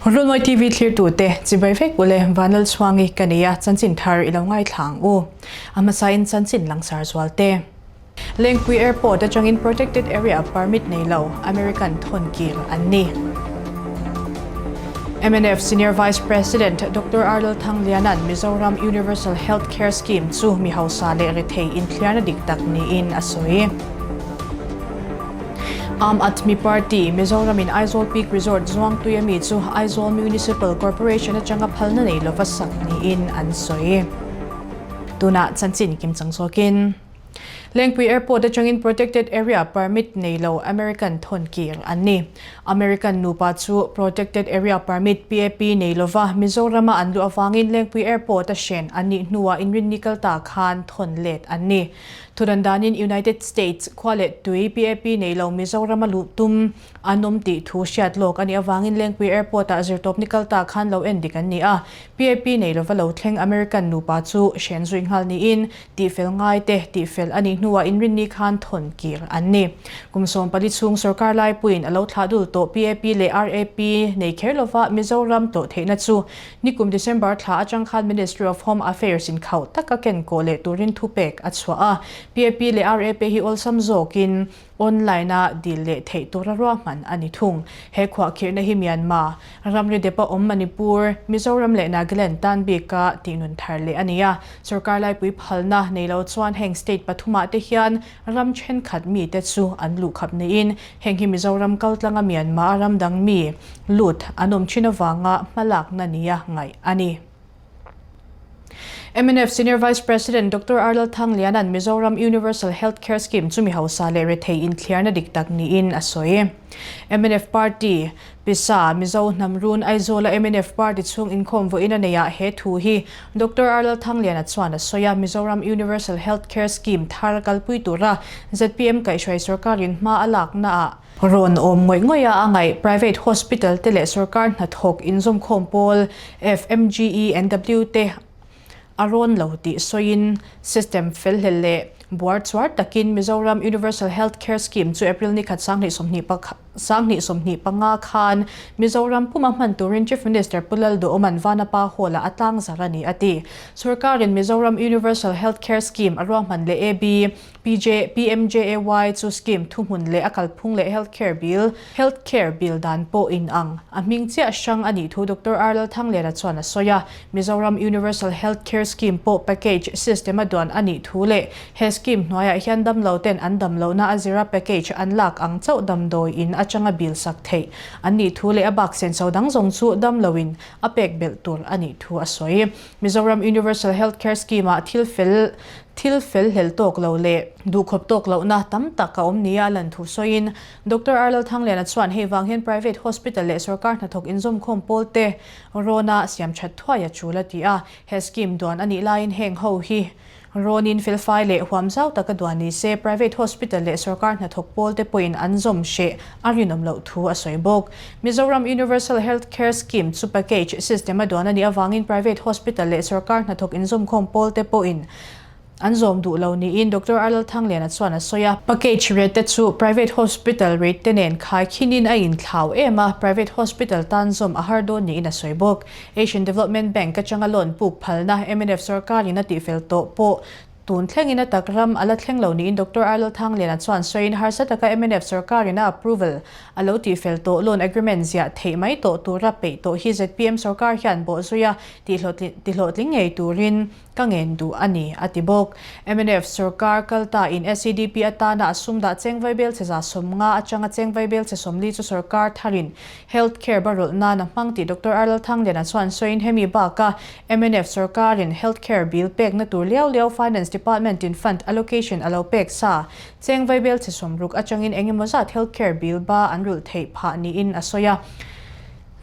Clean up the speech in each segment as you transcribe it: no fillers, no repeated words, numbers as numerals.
Runmawi TV thlirtute chibai vek ule Vanlalchhuangi ka nei a, chanchin thar i lo ngaithla ang u. A hmasain chanchin langsar zualte. Lengpui Airport atangin Protected Area permit nei lo American thawn kir an ni. Mnf Senior Vice President Doctor Arnold Thangliana'n Mizoram Universal Health Care Scheme chu mi hausa leh rethei inthliarna dik tak niin a sawi. Aam Aadmi Party, Mizoramin Aizawl Peak Resort Zuangtui ami chu Aizawl Municipal Corporation atanga phalna nei lova sak niin an sawi. Tunah chanchin kim chang zawkin. Lengpui Airport atangin Protected Area Permit nei lo American thawn kir an ni. American nupa chu Protected Area Permit, PAP, nei lova Mizorama an luh avangin Lengpui Airport a hren an nih hnuah inrinni kal ta khan thawn let an ni. Thudan danin United States khua leh tui PAP nei lo Mizorama luh tum an awm tih thu hriat lawk a nih avangin Lengpui Airport-ah zirtawpni kal ta khan lo en dik an ni a. PAP nei lova lo thleng American nupa chu hren zui nghal niin Tihfel ngaite tihfel a nih hnuah inrinni khan thawn kir an ni. Kum 14 chhung sorkar laipuiin a lo thlah dul tawh PAP leh RAP nei kher lova Mizoram tlawh theihna chu nikum December thla atang khan Ministry of Home Affairs in khauh taka ken kawh leh turin thupek a chhuah a. PAP leh RAP hi awlsam zawkin Online-a dil leh theih tura ruahman a ni thung. He khuahkhirhna hi Myanmar, ramri depa awm Manipur, Mizoram leh Nagaland tan bika tihnun thar leh a ni a. Sorkar laipui phalna nei lo chuan heng state pathumah te hian ram thenkhat mite chu an luhkhap niin heng hi Mizoram kaltlanga Myanmar-a ram dang mi lut an awm thin avanga hmalakna nia ngaih a ni. Mnf Senior Vice President Doctor Arlal Thangliana'n Mizoram Universal Health Care Scheme chu mi hausa leh rethei inthliarna dik tak niin a sawi. Mnf Party pisa Mizo hnam run Aizawla mnf Party chhung inkhawm vawiin a neihah he thu hi Doctor Arlal Thangliana chuan a sawi a, Mizoram Universal Health Care Scheme thar kalpui tura zpm kaihhruai sorkarin hma a laknaah Rawn awm ngawih ngawih a a ngaih Private Hospital te leh sorkar hnathawk inzawmkhawm pawl FMGENW te a rawn lo tih sawiin system felhlel leh buar chuar takin Mizoram Universal Health Care Scheme chu April ni khat 2025 khan Mizoram puma hman turin Chief Minister Pu Lalduhawman Vanapa Hall-ah a tlangzar a ni a ti. Sorkarin Mizoram Universal Health Care Scheme a ruahman leh AB PJ, PMJAY chu scheme thuhmun leh a kalphung leh health care bill, health care bill dan pawh in ang a hming chiah hrang a nih thu Doctor R Lalthangliana chuan a sawi a. Mizoram Universal Health Care Scheme pawh package system a duan a nih thu leh he scheme hnuaiah hian damlo ten an damlohna a zira package an lak ang chauh damdawi in atanga bill sak theih an nih thu leh a bak senso dang zawng chu damlo in a pek belh tur a nih thu a sawi. Mizoram Universal Health Care Scheme-ah thil fel Thil fel hlel tawk lo leh duhkhawp tawk lohna tam tak a awm nia a lan thu sawiin Doctor R Lalthangliana chuan hei vang hian private hospital leh sorkar hnathawk inzawmkhawm pawl te rawna siam that thuai a tul a ti a. He scheme duan a nih laiin heng ho hi rawnin felfai leh huam zau taka duan ni se private hospital leh sorkar hnathawk pawl te pawhin an zawm hreh a rinawm loh thu a sawi bawk. Mizoram Universal Health Care Scheme chu package system a duan a nih avangin private hospital leh sorkar hnathawk inzawmkhawm pawl te pawhin an zawm duh lo niin Doctor R Lalthangliana chuan a sawi a. Package rate te chu private hospital rate te nen khaikhinin a inthlau em a, private hospital tan zawm a har dawn niin a sawi bawk. Asian Development Bank atanga loan puk phalna mnf sorkarin a tihfel tawh pawh Tun thlengin a tak ram a la thleng lo niin Doctor Arlal Thangliana chuan sawiin harsa taka mnf sorkarin a approval a lo tihfel tawh loan agreement ziah theih mai tawh tura peih tawh hi zpm sorkar hian bawhzuia tihlawhtling ngei turin ka ngen duh a ni, a ti bawk. Mnf sorkar kalta in SEDP atana a sum dah cheng vaibel che 50% atanga cheng vaibel che 40 chu sorkar tharin health care barawlh nan a hmang tih Doctor Arlal Thangliana chuan sawiin hemi baka Mnf sorkarin Health Care Bill pekna tur liau liau Finance Department in fund allocation a lo pek sa. Cheng vaibel chhe 60 atangin eng emaw zat Health Care Bill ba an rulh theih phah niin a sawi a.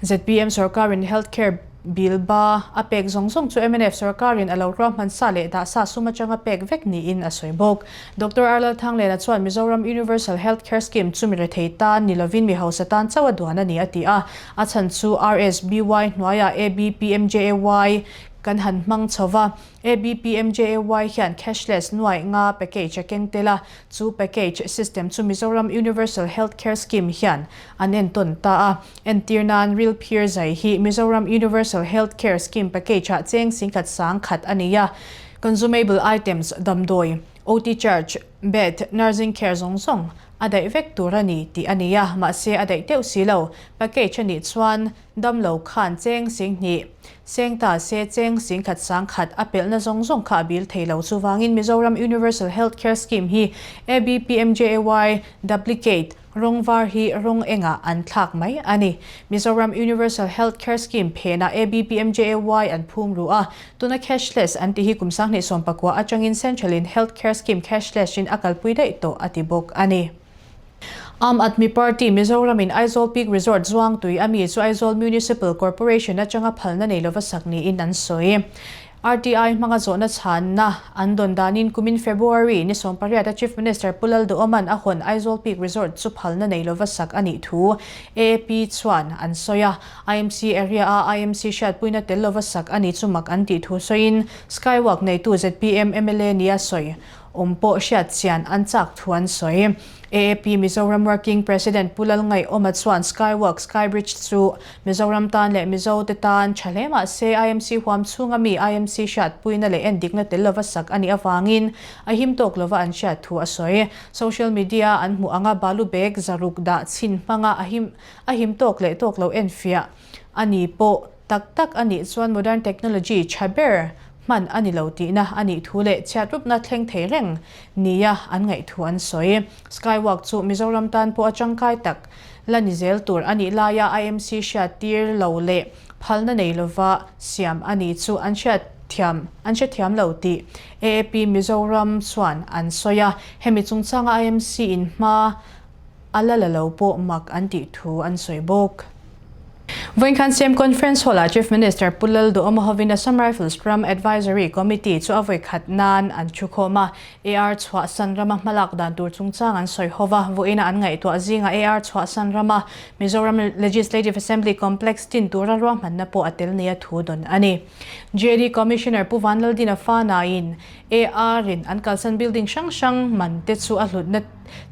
Zpm sorkarin Health Care Bill ba a pek zawng zawng chu mnf sorkarin a lo ruahman sa leh dah sa sum atanga pek vek niin a sawi bawk. Doctor R Lalthanglena chuan Mizoram Universal Health Care Scheme chu mi rethei tan ni lovin mi hausa tan chauh a duan a ni a ti a. A chhan chu RSBY hnuaiah ABPMJAY kan han hmang chho va. ABPMJAY hian cashless nuaih nga package a keng tel a, chu package system chu Mizoram Universal Health Care Scheme hian an entawn ta a. Entir nan Ril Phir zai hi Mizoram Universal Health Care Scheme package ah cheng singkhat sang khat a ni a. Consumable items, damdawi, OT charge, bed, nursing care zawng zawng a daih vek tur a ni tih a ni a, mahse a daih teuh si lo. Package a nih chuan Damlo khan cheng sing hnih, seng ta se cheng sing khat sang khat a pelhna zawng zawng kha a bil thei lo. Chuvangin Mizoram Universal Health Care Scheme hi ABPMJAY duplicate rawng var hi rawng engah an thlak mai a ni. Mizoram Universal Health Care Scheme phenah ABPMJAY an phum ru a, tuna cashless an tih hi kum 2019 atangin Central in Health Care Scheme cashless in a kalpui daih tawh a ti bawk a ni. Aam Aadmi Party Mizoram in Aizawl Peak Resort Zuangtui a mi chu Aizawl Municipal Corporation atanga phalna nei lova sak niin an sawi. RTI hmanga zawhna chhanna an dawn danin kumin February ni 18 a Chief Minister Pu Lalduhoman a hawn Aizawl Peak Resort chu phalna nei lova sak a nih thu AAP chuan an sawi a. IMC area a IMC hriatpuina tel lova sak a ni chu mak an tih thu sawiin Skywalk neitu zpm mla nia sawi Awm pawh hriat chian an chak thu an sawi. AAP Mizoram Working President Pu Lalngaihawma chuan Skywalk, Skybridge chu Mizoram tan leh Mizo te tan tha hle mah se IMC huam chhunga mi IMC hriatpuina leh endikna tel lova sak a nih avangin a him tawk lova an hriat thu a sawi. Social media an hmuh anga balu bag zaruk dah chhin hmanga a him a him tawk leh tawk lo enfiah a ni pawh tak tak a nih chuan modern technology tha ber hman a ni lo tihna a nih thu leh chhiatrupna thleng thei reng nia an ngaih thu an sawi. Skywalk chu Mizoram tan pawh a tangkai tak la ni zel tur a nih laia IMC hriattir lo leh phalna nei lova siam a ni chu an hriatthiam an hrethiam lo tih AAP Mizoram chuan an sawi a. Hemi chungchanga IMC in hma a la la lo pawh mak an tih thu an sawi bawk. Vawinkhan CM Conference Hall-ah Chief Minister Pu Lalduhawma hovin Assam Rifles ram Advisory Committee chu a vawikhat nan an thukhawm a, AR chhuahsan rama hmalak dan tur chungchang an sawi ho va, vawiina an ngaihtuah zingah AR chhuahsan rama Mizoram Legislative Assembly Complex tin tura ruahmanna pawh a tel nia thu dawn a ni. JD Commissioner Pu Vanlaldina Fanain AR-in an kalsan building hrang hrang man te chu a hlutna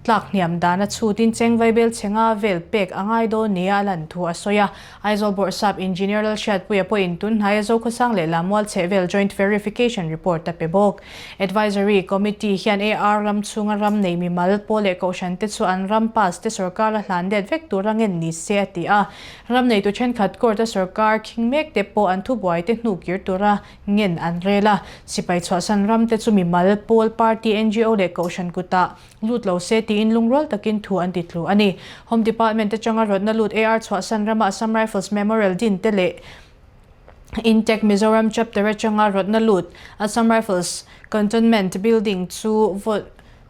Tlak hniam dana chhutin cheng vaibel chhe nga vel pek a ngai dawn nia a lan thu a sawi a. Aizawl Bawrhsap Engineer Lalhriatpuia pawhin tunhnaia Zokhawsang leh Lamual chhehvel Joint Verification Report a pe bawk. Advisory Committee hian AR ram chhunga ram nei mimal pawl leh kohhran te chu an ram pass te sorkar a hlan let vek tur a ngen ni se a ti a. Ram neitu thenkhat court a sorkar khing mek te pawh an thubuai te hnukir tura ngen an rel a, sipai chhuahsan ram te chu mimal, pawl, party, ngo leh kohhran kutah lut lo se tiin lungrual takin thu an ti tlu a ni. Home Department atanga rawtna lut AR chhuahsan rama Assam Rifles Memorial din te leh Intech Mizoram Chapter atanga rawtna lut Assam Rifles Cantonment Building chu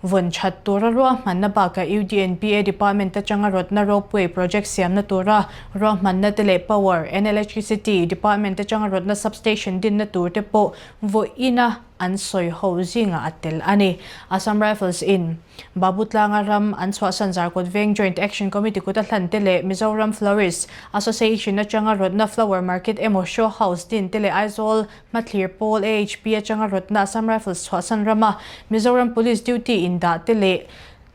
Vawn that tura ruahmanna bakah UDNPA Department atanga rawtna ropeway project siamna tura ruahmanna te leh Power and Electricity Department atanga rawtna substation dinna tur te pawh vawiina an sawi ho zingah a tel a ni. Assam Rifles in Babutlanga ram an chhuahsan Zarkawt Veng Joint Action Committee kut a hlan te leh Mizoram Florist Association atanga rawtna flower market emaw show house din te leh Aizawl Hmathlir pawl AHP atanga rawtna Assam Rifles chhuahsan rama Mizoram Police duty indah te leh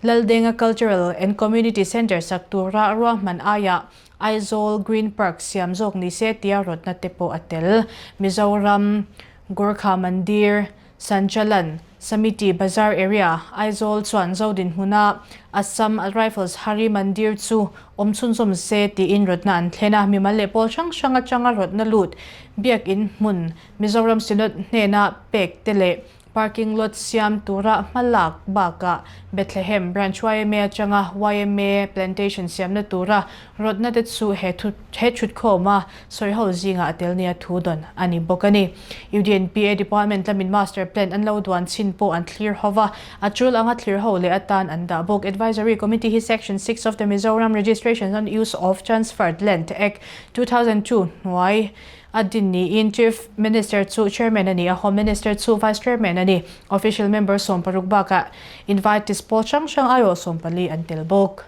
Laldenga Cultural and Community Centre sak tura ruahman aiah Aizawl Green Park siam zawk ni se tia rawtna te pawh a tel. Mizoram Gorkha Mandir Sanchalan Samiti Bazar Area Aizawl chuan Zodin hmuna Assam Rifles Hari Mandir chu awm chhunzawm se tiin rawtna an thlen a, mimal leh pawl hrang hrang atanga rawtna lut Biakin hmun Mizoram Synod hnena pek te leh parking lot siam tura hmalak bakah Bethlehem Branch yma atanga yma Plantation siamna tura rawtna te chu he thu he thutkhawma sawiho zingah a tel nia thu dawn a ni bawk a ni. UDNPA Department lamin Master Plan an lo duan chin pawh an thlir ho va, a tul anga thlir ho leh atan an dah bawk. Advisory Committee hi Section 6 of the Mizoram Registration on Use of Transferred Land Act, 2002 hnuai a din niin Chief Minister chu Chairman a ni a, Home Minister chu Vice Chairman a ni. Official member 16 bakah invitees pawl hrang hrang aiawh 14 an tel bawk.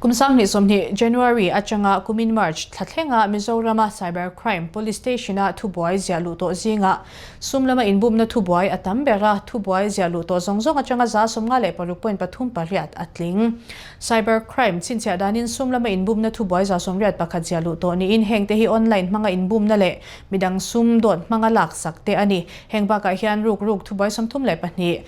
Kum 2020 January atanga kumin March thla thlenga Mizorama Cyber Crime Police Station-a thubuai ziah luh tawh zingah sum lama inbumna thubuai a tam ber a, thubuai ziah luh tawh zawng zawng atanga 56.38 a tling. Cyber Crime chhinchhiah danin sum lama inbumna thubuai 81 ziah luh tawh niin hengte hi online hmanga inbumna leh midang sum dawt hmanga laksak te a ni. Heng bakah hian ruk ruk thubuai 32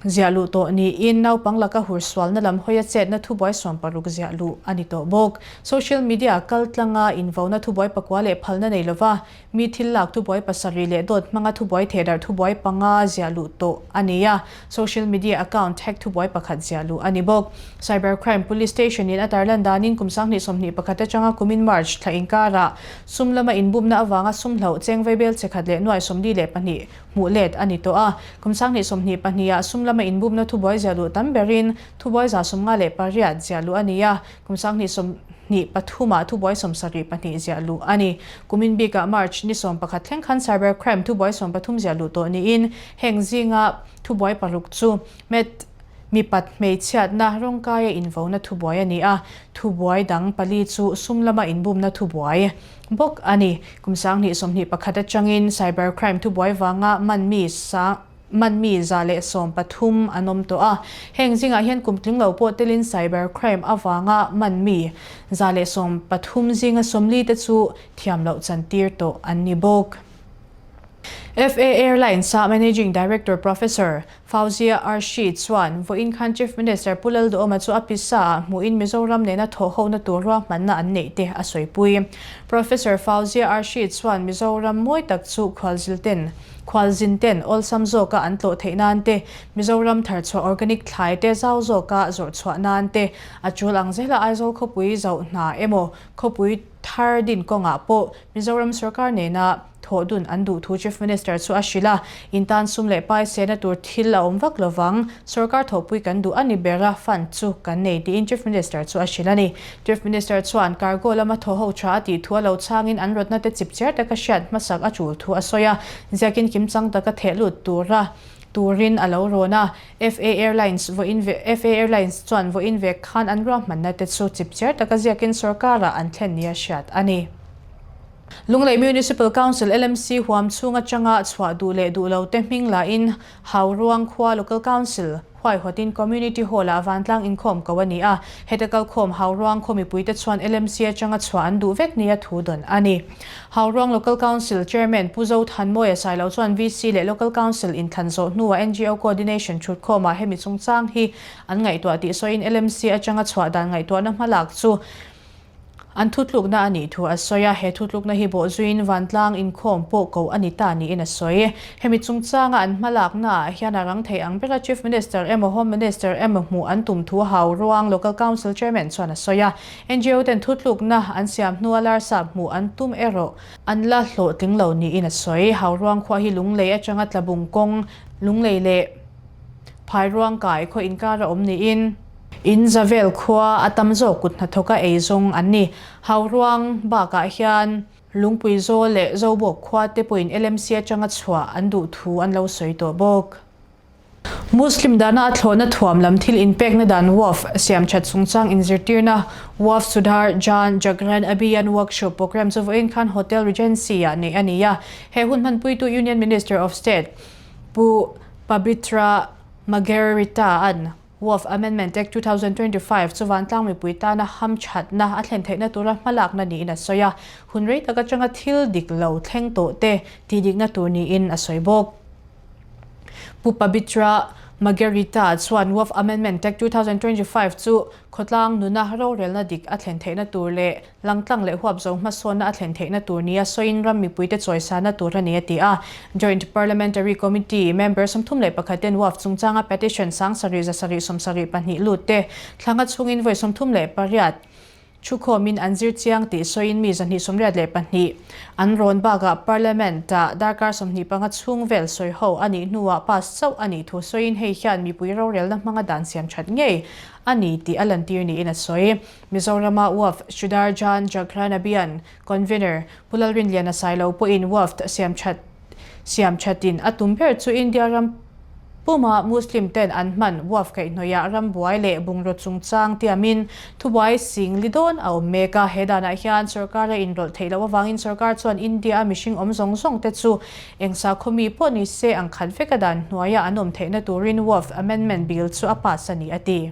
Ziah luh tawh niin naupang laka hur sualna lam hawia chetna thubuai 60 ziah luh a ni tawh bawk. Social media kal tlanga invauna thubuai pakua leh phalna nei lova mi thil lak thubuai pasarih leh dawt hmanga thubuai thehdarh thubuai panga ziah luh tawh a ni a, social media account hack thubuai pakhat ziah luh a ni bawk. Cyber Crime Police Station in a tarlan danin kum 2021 atanga kumin March thla inkarah sum lama inbumna avanga sum hloh cheng vaibel chekhat leh nuai 42 hmuh let a ni tawh a. Kum 2022 ah sum lama inbumna thubuai ziah luh tam berin thubuai 58 ziah luh a ni a, kum 2023 ah thubuai 72 ziah luh a ni. Kumin bikah March ni 11 thleng khan cyber crime thubuai 13 ziah luh tawh niin heng zinga thubuai paruk chu met mipat hmeichhiatna rawngkaia invona thubuai a ni a, thubuai dang pali chu sum lama inbumna thubuai bawk a ni. Kum 2021 atangin cyber crime thubuai vanga man mi sang man mi 113 an awm tawh a. Heng zingah hian kum tling lo pawh telin cyber crime avanga man mi 113 zinga 40 te chu thiam loh chantir tawh an ni bawk. FA Airlines-a Managing Director Professor Fauzia Arshid chuan vawiin khan Chief Minister Pu Lalduhoma chu a pisa-ah hmuhin Mizoram nena thawhhona tur ruahmanna an neih te a sawipui. Professor Fauzia Arshid chuan Mizoram mawi tak chu khualzilten khualzinten awlsam zawka an tlawh theih nan te, Mizoram tharchhuah organic thlai te zau zawka zawrhchhuah nan te, a tul ang zela Aizawl khawpui zauh hna emaw khawpui thar din kawngah pawh Mizoram sorkar nena thawh dun an duh thu Chief Minister chu a hrilh a, in tan sum leh pai sehna tur thil a awm vak lovang, sorkar thawhpui kan duh a ni ber a, fund chu kan nei tiin Chief Minister chu a hrilh a ni. Chief Minister chuan cargo lama thaw ho tha a tih thu a lo chhangin an rawtna te chip chiar taka hriat hmasak a tul thu a sawi a, ziakin kimchang taka theh lut tura turin a lo rawn a, FA Airlines vawiin ve FA Airlines chuan vawiin vek khan an ruahmanna te chu chip chiar taka ziakin sorkarah an thlen nia hriat a ni. Lunglei Municipal Council, LMC, huam chhung atanga chhuah duh leh duh lo te hming lahin Hauruang khua Local Council huaihawtin Community Hall-ah vantlang inkhawm ko a ni a. Heta kalkhawm Hauruang khaw mipuite chuan LMC atanga chhuah an duh vek nia thu dawn a ni. Hauruang Local Council Chairman Pu Zothanmawia Sailo chuan VC leh Local Council inthlan zawh hnuah NGO Coordination thutkhawmah hemi chungchang hi an ngaihtuah tih sawiin LMC atanga chhuah dan ngaihtuahna hmalak chu An thutlukna a nih thu a sawi a, he thutlukna hi bawhzuiin vantlang inkhawm pawh ko a ni ta niin a sawi. Hemi chungchanga an hmalaknaah hian a rang thei ang bera Chief Minister emaw Home Minister emaw hmuh an tum thu hau ruang Local Council Chairman chuan a sawi a. NGO ten thutlukna an siam hnua larsap hmuh an tum erawh an la hlawhtling lo niin a sawi. Hau ruang khua hi Lunglei atanga Tlabung kawng, Lunglei leh Phairuang kai khaw inkar a awm niin, In Zavel khua a tam zawk kut hnathawka ei zawng an ni. Hauruang bakah hian Lungpui Zawl leh Zobawk khua te pawhin LMC atanga chhuah an duh thu an lo sawi tawh bawk. Muslim dana a thlawhna thuam lam thil inpekna dan Waqf siam that chungchang inzirtirna Waqf Sudhar Jan Jagran Abhiyan Workshop Programme chu vawiin khan Hotel Regency-ah neih a ni a. He hun hmanpuitu Union Minister of State Pu Pabitra Margherita-a'n Waqf Amendment Act 2025 chu vantlang mipui tana hamthatna a thlen theihna tura hmalakna niin a sawi a, hun rei tak atanga thil dik lo thleng tawh te tihdikna tur niin a sawi bawk. Pu Pabitra Margherita chuan Waqf Amendment Act 2025 chu khawtlang nuna rorelna dik a thlen theihna tur leh Langtlang leh huapzo hmasawnna a thlen theihna tur nia sawiin ram mipuite chawisana tur a ni a ti a. Joint Parliamentary Committee member 31 ten Waqf chungchanga petition 7,000 772 lut te thlanga chhungin vawi 38 thukhawmin an zir chiang tih sawiin mi 282 an rawn bakah Parliament-ah darkar 25 chhung vel sawiho a nih hnuah pass chauh a nih thu sawiin hei hian mipui rorelna hmanga dan siam that ngei a ni tih a lantir niin a sawi. Mizorama Waqf Sudharjan Jagran Abhiyan Convener Pu Lalrinliana Sailo pawhin Waqf siam that siam thatin a tum ber chu India ram Puma Muslim ten an hman Waqf kaihhnawihah rambuai leh bungraw chungchang tiamin thubuai sing li dawn a awm mek a. He danah hian sorkar a inrawlh theih loh avangin sorkar chuan India a mihring awm zawng zawng te chu eng sakhaw mi pawh ni se ang khat veka dan hnuaia an awm theihna turin Waqf Amendment Bill chu a pass a ni a ti.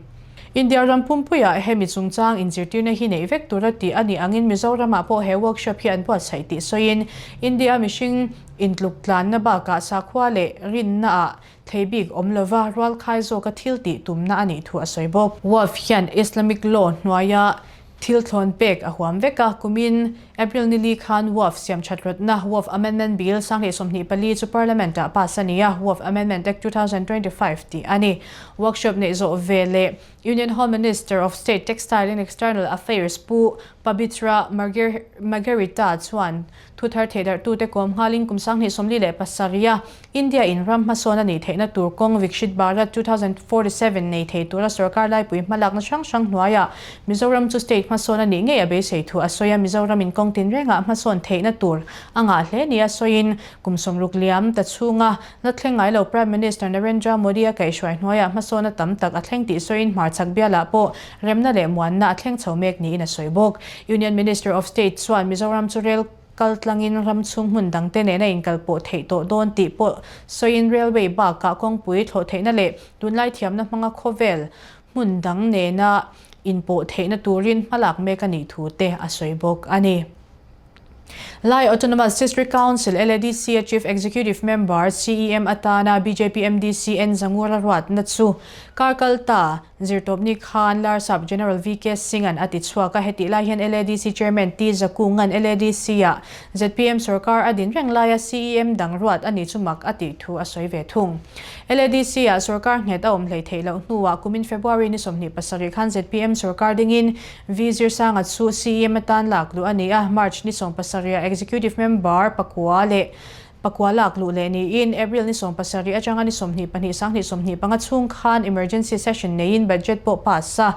India ram pumpuiah hemi chungchang inzirtirna hi neih vek tura tih a nih angin Mizoramah pawh he workshop hi an buatsaih tih sawiin India mihring Intluk tlanna bakah sakhua leh rinnaah thlei bik awm lova rualkhai zawka thil tih tumna a nih thu a sawi bawk. Waqf hian Islamic law hnuaia thil thlawn pek a huam vek a, kumin April nili khan Waqf siamthat rawtna Waqf Amendment Bill 2024 chu Parliament-ah pass a ni a, Waqf Amendment Act 2025 tih a ni. Workshop neih zawh ve leh Union Home Minister of State Textile and External Affairs Pu Pabitra Margherita chuan Thu thar theidarhtute kawm nghalin kum 2047 a India in ram hmasawn a nih theihna tur kawng Vikshit Bharat 2047 nei thei tura sorkar laipui hmalakna hrang hrang hnuaiah Mizoram chu state hmasawn a nih ngei a beisei thu a sawi a. Mizoram in kawng tinrengah hmasawn theihna tur a ngah hle nia sawiin kum 60 liam ta chhunga la thleng ngai lo Prime Minister Narendra Modi a kaihhruai hnuaiah hmasawn a tam tak a thleng tih sawiin hmarchhak bialah pawh Remna leh muanna a thleng chho mek niin a sawi bawk. Union Minister of State chuan Mizoram chu rel kal tlangin ram chhung hmun dangte nena inkalpawh theih tawh dawn tih pawh sawiin railway bakah kawngpui thlawh theihna leh tunlai thiamna hmanga khawvel hmun dang nena inpawh theihna turin hmalak mek a nih thu te a sawi bawk a ni. Lai Autonomous District Council, LADC, a Chief Executive Member, CEM, atana bjp MDC N Zangura ruatna chu kar kal ta Zirtawpni khan Larsap General VK Singh-a'n a ti chhuak a, hetih lai hian LADC Chairman T Zakunga'n LADC-ah zpm sorkar a din reng laia CEM dang ruat a ni chu mak a tih thu a sawi ve thung. LADC-ah sorkar nghet a awm hlei theih loh hnuah kumin February ni 27 khan zpm sorkar dingin V Zirsanga chu CEM atan lak luh a ni a, March ni 17 ah Executive Member pakua leh pakua lak luh leh niin April ni 17 atanga ni 22 2025 chhung khan Emergency Session neiin Budget pawh pass a.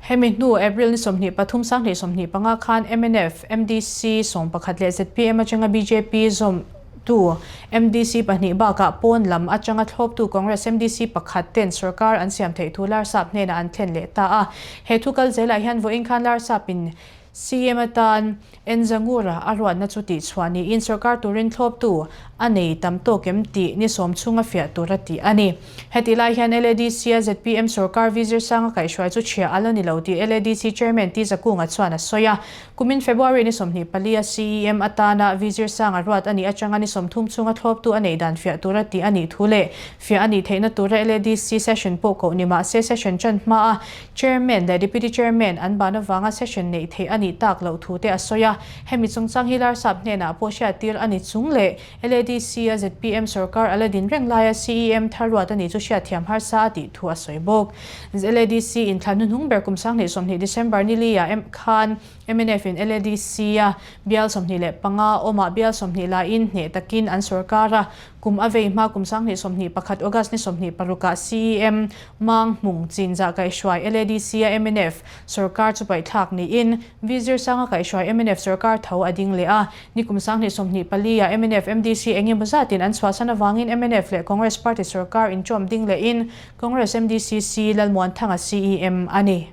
Hemi hnu April ni 23 2025 khan mnf, MDC 11 leh zpm atanga bjp zawm Tu MDC pahnih bakah pawn lam atanga thlawptu Congress MDC pakhat ten sorkar an siam theih thu Larsap hnenah an thlen leh ta a. He thu kal zelah hian vawiin khan Larsap in CM atan Enzangura a ruatna chu tihchhuah niin sorkar turin thlawptu a nei tam tawk em tih ni sawm chhunga fiah tur a tih a ni. Hetih lai hian LADC a zpm sorkar Vizirsanga kaihhruai chu chhia a la ni lo tih LADC Chairman T Zakunga chuan a sawi a. Kumin February ni 24 a CEM atana Vizirsanga ruat a nih atanga ni 30 chhunga thlawptu a neih dan fiah tura tih a nih thu leh fiah a nih theihna tura LADC session pawh koh ni mah se session tan hma a Chairman leh Deputy Chairman an ban avanga session neih theih a nih tak loh thu te a sawi a. Hemi chungchang hi Larsap hnenah pawh hriattir a ni chung leh LADC a zpm sorkar a la din reng laia CEM thar ruat a nih chu hriatthiam harsa a tih thu a sawi bawk. LADC in thla hnuhnung ber kum 2020 December ni li ah khan mnf in LADC a bial 25 awmah bial 20 laiin hneh takin an sorkar a, kum a vei hma kum 2021 August ni 26 ah CEM Mang Hmung Chinzah kaihhruai LADC a mnf sorkar chu paihthlak niin Vizirsanga kaihhruai mnf sorkar tho a ding leh a. Nikum 2024 ah mnf MDC eng emaw zatin an chhuahsan avangin mnf leh Congress party sorkar inṭawm ding lehin Congress MDC C Lalmuanthanga CEM a ni.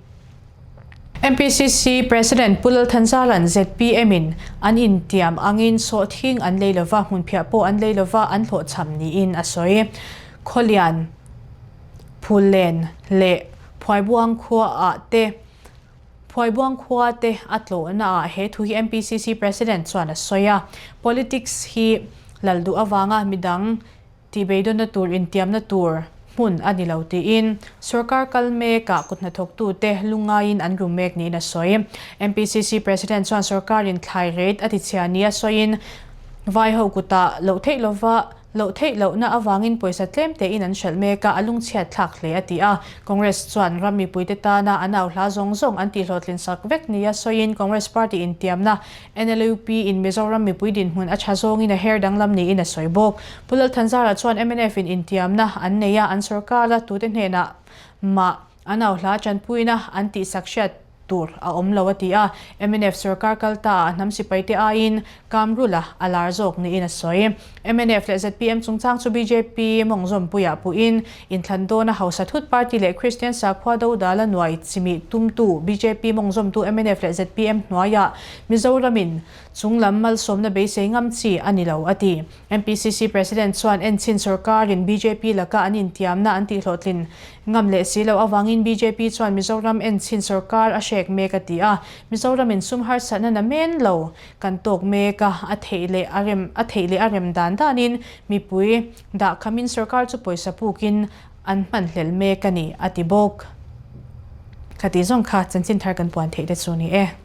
MPCC President Pu Lalthanzala'n zpm in an intiam angin sawhthing an lei lova, hmunphiah pawh an lei lova an hlawhchham niin a sawi. Khawlian, Phullen leh Phuaibuang khuaah te Phuaibuang khua te a tlawhna ah he thu hi MPCC President chuan a sawi a. Politics hi lal duh avanga midang tihbeidawnna tur intiamna tur hmun a ni lo tiin sorkar kal mekah kut hnathawktute lungaiin an rum mek niin a sawi. MPCC President chuan sorkarin thlai rate a tichhia nia sawiin vaiho kutah loh theih lova Loh theih lohna avangin pawisa tlem tein an hralh mek a, a lungchhiat thlak hle a ti a. Congress chuan ram mipuite tana an au hla zawng zawng an tihhlawhtlin sak vek nia sawiin Congress party intiamna NLUP in Mizoram mipui dinhmun a tha zawngin a her danglam niin a sawi bawk. Pu Lalthanzara chuan mnf in intiamna an nei a, an sorkar a tute hnenah mah an au hla tanpuina an tihsak hriat. tur a awm lo a ti a. Mnf sorkar kal ta ah hnam sipai te aiin Kamrula a lar zawk niin a sawi. Mnf leh zpm chungchang chu bjp mawngzawmpuiah puhin inthlan dawna hausa thut party leh Kristian sakhua dodala nuai chimih tumtu bjp mawngzawmtu mnf leh zpm hnuaiah Mizoramin chunglam malsawmna beisei ngam chi a ni lo a ti. MPCC President chuan enchin sorkarin bjp laka an intiamna an tihhlawhtlin ngam leh si loh avangin bjp chuan Mizoram enchin sorkar a hrek mek a ti a. Mizoramin sum harsatna na men lo kan tawk mek a, a theih leh a rem a theih leh a rem dan danin mipui dah khamin sorkar chu pawisa pukin an hmanhlel mek a ni a ti bawk. Khati zawng kha chanchin thar kan puan theih te chu ni e.